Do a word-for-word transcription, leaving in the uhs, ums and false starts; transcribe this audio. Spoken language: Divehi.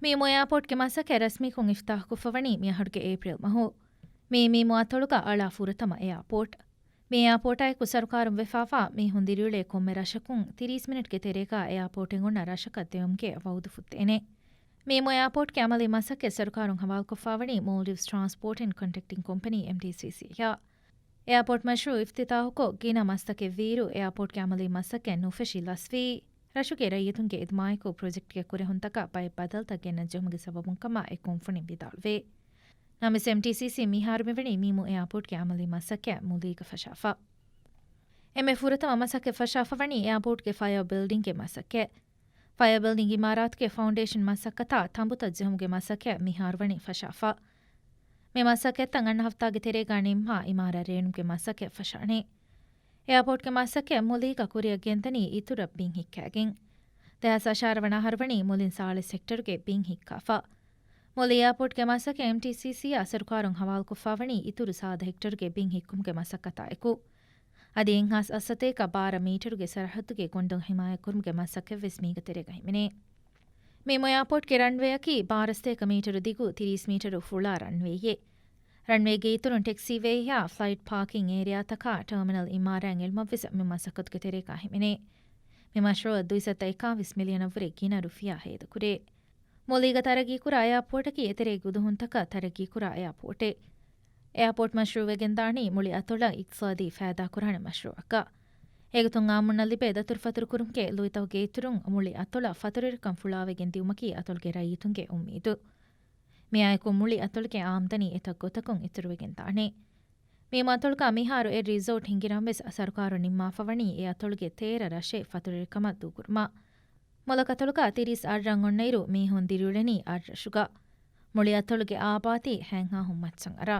މީމު އެއާޕޯޓްގެ މަސައްކަތް ރަސްމީކޮށް އިފްތާޙުކޮށްފަވަނީ މިއަހަރުގެ އޭޕްރީލް މަހު. މީ މީމު އަތޮޅުގަ އަޅާ ފުރަތަމަ އެއާޕޯޓް. މި އެއާޕޯޓާއެކު ސަރުކާރުން ވެފާފާ މީހުން ދިރިއުޅޭ ކޮންމެ ރަށަކުން ތިރީސް މިނެޓްގެ ތެރޭގަ އެއާޕޯޓެއް އޮންނަ ރަށަކަށް ދެވުމުގެ ވައުދު ފުއްދޭނެ. މީމު އެއާޕޯޓްގެ އަމަލީ މަސައްކަތް ސަރުކާރުން ހަވާލުކޮށްފާވަނީ މޯލްޑިވްސް ޓްރާންސްޕޯޓް އެންޑް ކޮންޓެކްޓިން ކޮމްޕަނީ، އެމްޓީސީސީ، އަށް. އެއާޕޯޓް މަޝްރޫއު އިފްތިތާޙުކޮށް ގިނަ މަސައްކަތް ވީއިރު، އެއާޕޯޓްގެ އަމަލީ މަސައްކަތް ނުފެށި ލަސްވީ، ރަށުގެ ރައްޔިތުންގެ އިދުމާއެކު ޕްރޮޖެކްޓްގެ ކުރެހުންތަކަށް ބައެއް ބަދަލުތައް ގެންނަން ޖެހުމުގެ ސަބަބުން ކަމަށް އެ ކުންފުނިން ވިދާޅުވޭ. ނަމަވެސް، އެމްޓީސީސީ މިހާރު މިވަނީ މީމު އެއާޕޯޓްގެ އަމަލީ މަސައްކަތް މުލީގަ ފަށާފަ. އެންމެ ފުރަތަމަ މަސައްކަތް ފަށާފަވަނީ އެއާޕޯޓްގެ ފަޔަރ ބިލްޑިންގެ މަސައްކަތް. ފަޔަރ ބިލްޑިން އިމާރާތުގެ ފައުންޑޭޝަން މަސައްކަތާ ތަނބުތައް ޖެހުމުގެ މަސައްކަތް މިހާރު ވަނީ ފަށާފަ. މި މަސައްކަތްތައް އަންނަ ހަފްތާގެ ތެރޭގަ ނިންމާ އިމާރާތް ރޭނުމުގެ މަސައްކަތް ފަށާނެ. އެއާޕޯޓްގެ މަސައްކަތް މުލީގަ ކުރިއަށް ގެންދަނީ އިތުރަށް ބިން ހިއްކާގެން. ދެހާސް އަށާރަ ވަނަ އަހަރު ވަނީ މުލިން ސާޅީސް ހެކްޓަރުގެ ބިން ހިއްކާފަ. މުލި އެއާޕޯޓްގެ މަސައްކަތް އެމްޓީސީސީއާ ސަރުކާރުން ހަވާލުކޮށްފާވަނީ އިތުރު ސާދަ ހެކްޓަރުގެ ބިން ހިއްކުމުގެ މަސައްކަތާއެކު. އަދި އެއްހާސް އަށްސަތޭކަ ބާރަ މީޓަރުގެ ސަރަހައްދުގެ ގޮނޑު ހިމާޔަތްކުރުމުގެ މަސައްކަތްވެސް މީގަ ތެރޭގަ ހިމެނޭ. މި އެއާޕޯޓްގެ ރަންވޭއަކީ ބާރަ ސަތޭކަ މީޓަރު ދިގު، ތިރީސް މީޓަރު ފުޅާ ރަންވޭއެއް. ރަންވޭގެ އިތުރުން ޓެކްސީވޭއާ ފްލައިޓް ޕާކިން އޭރިއާތަކާ ޓަރމިނަލް އިމާރާތް އެޅުމަށްވެސް މި މަސައްކަތުގެ ތެރޭގަ ހިމެނޭ. މި މަޝްރޫއަށް ދުއިސައްތަ އެކާވީސް މިލިއަނަށްވުރެ ގިނަ ރުފިޔާ ހޭދަކުރޭ. މުލީގަ ތަރައްގީކުރާ އެއާޕޯޓަކީ އެތެރޭގެ އުދުހުންތަކަށް ތަރައްގީކުރާ އެއާޕޯޓެއް. އެއާޕޯޓް މަޝްރޫއު ވެގެންދާނީ މުޅި އަތޮޅަށް އިޤްތިޞާދީ ފައިދާކުރާނެ މަޝްރޫއަކަށް. އެގޮތުން އާއްމުންނަށް ލިބޭ ދަތުރުފަތުރުކުރުމުގެ ލުއިތަކުގެ އިތުރުން މުޅި އަތޮޅަށް ފަތުރުވެރިކަން ފުޅާވެގެން ދިއުމަކީ އަތޮޅުގެ ރައްޔިތުންގެ އުއްމީދު. މިއާއެކު މުޅި އަތޮޅުގެ އާމްދަނީ އެތައް ގޮތަކުން އިތުރުވެގެންދާނެ. މި އަތޮޅުގަ މިހާރު އެއް ރިސޯޓް ހިނގި ނަމަވެސް، ސަރުކާރުން ނިންމާފަވަނީ އެ އަތޮޅުގެ ތޭރަ ރަށެއް ފަތުރުވެރިކަމަށް ދޫކުރުމަށް. މުލަކަތޮޅުގަ ތިރީސް އަށް ރަށް އޮންނައިރު މީހުން ދިރިއުޅެނީ އަށް ރަށުގަ. މުޅި އަތޮޅުގެ އާބާދީ ހައިހާހުން މައްޗަށް އަރާ.